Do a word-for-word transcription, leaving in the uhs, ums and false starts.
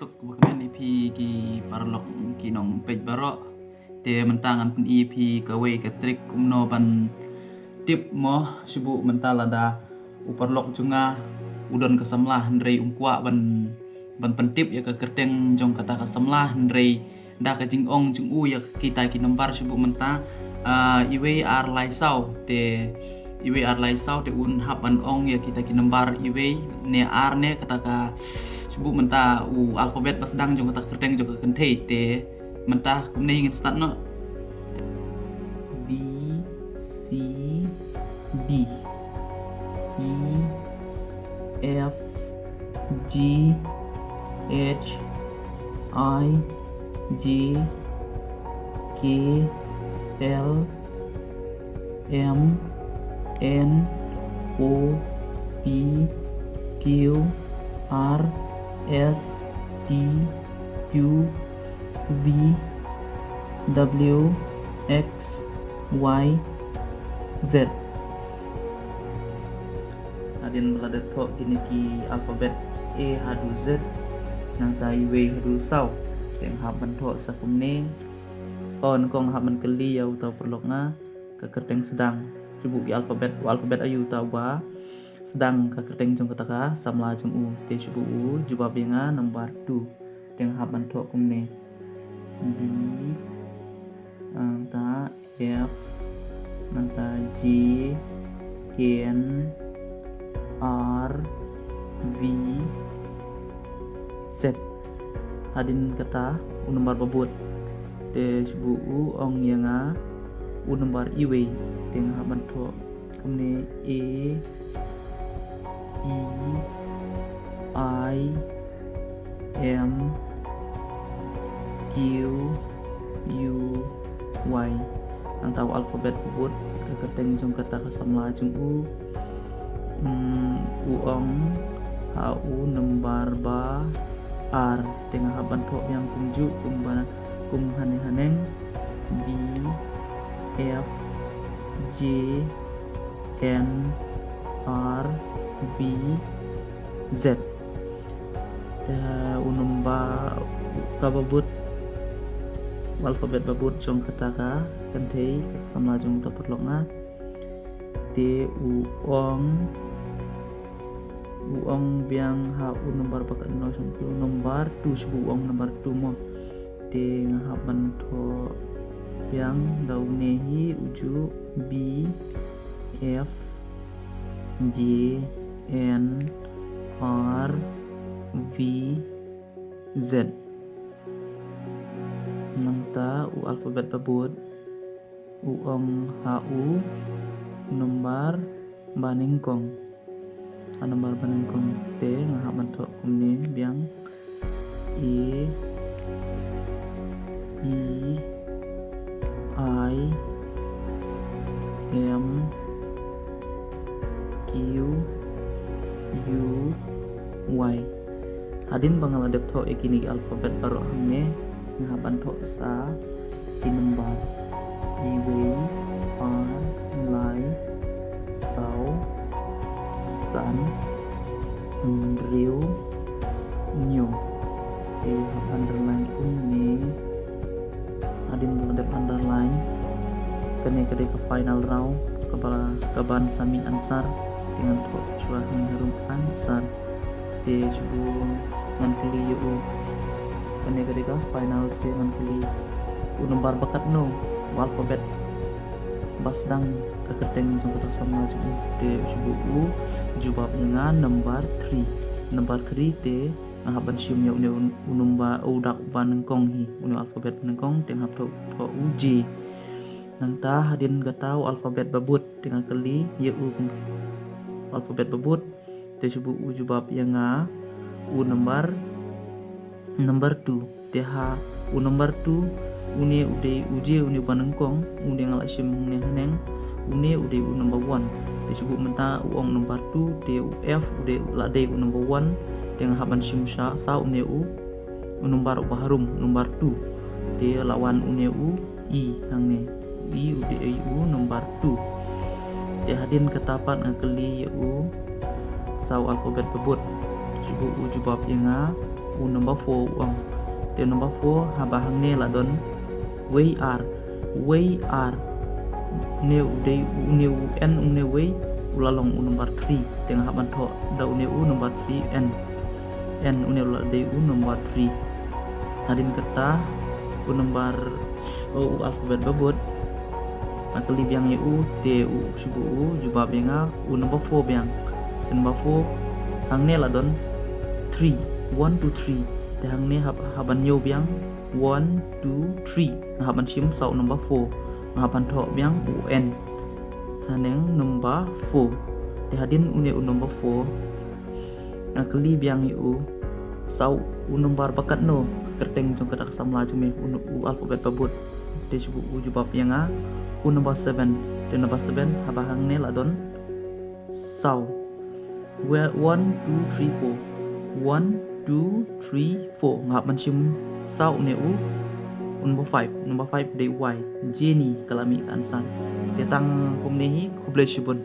Suk bakmen ïa phi ki paralok ki nongpeit baroh. Te mynta ngan pyni ïa phi kawei ka trick kumno ban tip mo, shu buh mynta lada u paralok jong nga u don ka samla hynrei um kwah ban, ban pyntip ïa ka kyrteng jong kata ka samla hynrei da ka jingong jong u ïa kita ki nombar, shu buh mynta, ah, iwei ar lai saw, te iwei ar lai saw te un hap ban ong ïa kita ki nombar iwei ne ar ne kata ka, shu buh mynta u alphabet ba sdang jong kata ka kyrteng jong ka kynthei. Te mynta kumne ngin start noh. B, C, D, E, F, G, H, I, J, K, L, M, N, O, P, Q, R, S, T, U, V, W, X, Y, Z. Hadien ba la dep thoh kine ki alphabet A haduh Z, nangta iwei haduh saw, te nga hap ban thoh sa kumne. Oh, nyngkong hap ban kylli ïa uta u paralok nga ka kyrteng sdang. Shu buh ki alphabet, u alphabet aïu uta uba sdang ka kyrteng jong kata ka samla jong u. Te shu buh u jubab ïa nga number two. Te nga hap ban thoh kumne. B, nangta F, nangta G, N, R, V, Z. Hadien kata u number ba bud. Te shu buh u ong ïa nga u number iwei. Te nga hap ban thoh kumne A, E, I, M, Q, U, Y. Nangta u alphabet ba bud, ka kyrteng jong kata ka samla jong u. Hmm, u ong ha u number ba ar. Te nga hap ban thoh biang kumjuh kumba, kum hangne haneng. B, F, G, N, R, V, Z. Te u number kaba bud, u alphabet ba bud jong kata ka kynthei, ka samla jong uta u paralok nga. Te u ong, u ong biang ha u number ba katno, shu buh u number two, shu buh u ong number two mo. Te nga hap ban thoh biang da une hi, u juh B, F, G, N, R, V, Z. Nangta u alphabet ba bud u ong ha u number ba nyngkong. Ha number ba nyngkong te nga hap ban thoh kumne biang. A, E, I, M, Q, U, Y. Hadien ba nga la dep thoh ïa kine ki alphabet baroh hangne, nga hap ban thoh sa ki number. Iwei, ar, lai, saw, san, hynriew, hynñiew. Te hap underline kumne. Hadien ba la dep underline, kane ka dei ka final round, kaba, kaban sa mih answer. Te ngan thoh shuwa hangne harum answer. Te shu buh ngan kylli ïa u. Kane ka dei ka final, te ngan kylli u number ba katno, u alphabet ba sdang ka kyrteng jong kata ka samla jong u. Te shu buh u jubab ïa nga number three. Number three te nga hap ban shim ïa une u, u number, u dak ba nyngkong hi, une u alphabet ba nyngkong, te nga hap thoh, thoh u J. Nangta hadien kata u alphabet ba bud, te nga kylli ïa u, u alphabet ba bud, te shu buh u jubab ïa nga u number, number two. Te ha u number two, une u dei u J, une ba nyngkong, une nga la shim hangne haneng, une u dei u number one. Te shu buh mynta u ong number two, te u F u dei, la dei u number one, te nga hap ban shim sa, sa une u, u number uba harum, number two. Te la wan une u E hangne. E u dei u number two. Te hadien kata pat nga kylli ïa u sa u alphabet ba bud. Shu buh u jubab ïa nga u number four u ong. Te number four haba hangne la don wei ar, wei ar. Une u dei u, une u N, une wei u la long u number three. Te nga hap ban thoh da une u number three N. N une u la dei u number three. Hadien kata u number, o, u alphabet ba bud. Nga kylli biang ïa u, te u shu buh u jubab ïa nga u number four biang. Te number four hangne la don three, one, two, three. Te hangne hap, hap ban ñiew biang one, two, three. Nga hap ban shim sa u number four. Nga hap ban thoh biang u N haneng number four. Te hadien une u number four nga kylli biang ïa u sa u number ba katno, kyrteng jong kata ka samla jong me, u, u alphabet ba bud. Te shu buh u jubab ïa nga u number seven. Te number seven haba hangne la don saw. Wei, one, two, three, four. One, two, three, four. Nga hap ban shim sa une u, u number five. Number five dei Y. Jenny ka la mih ka answer. Te tang kumne hi, khublei shibun.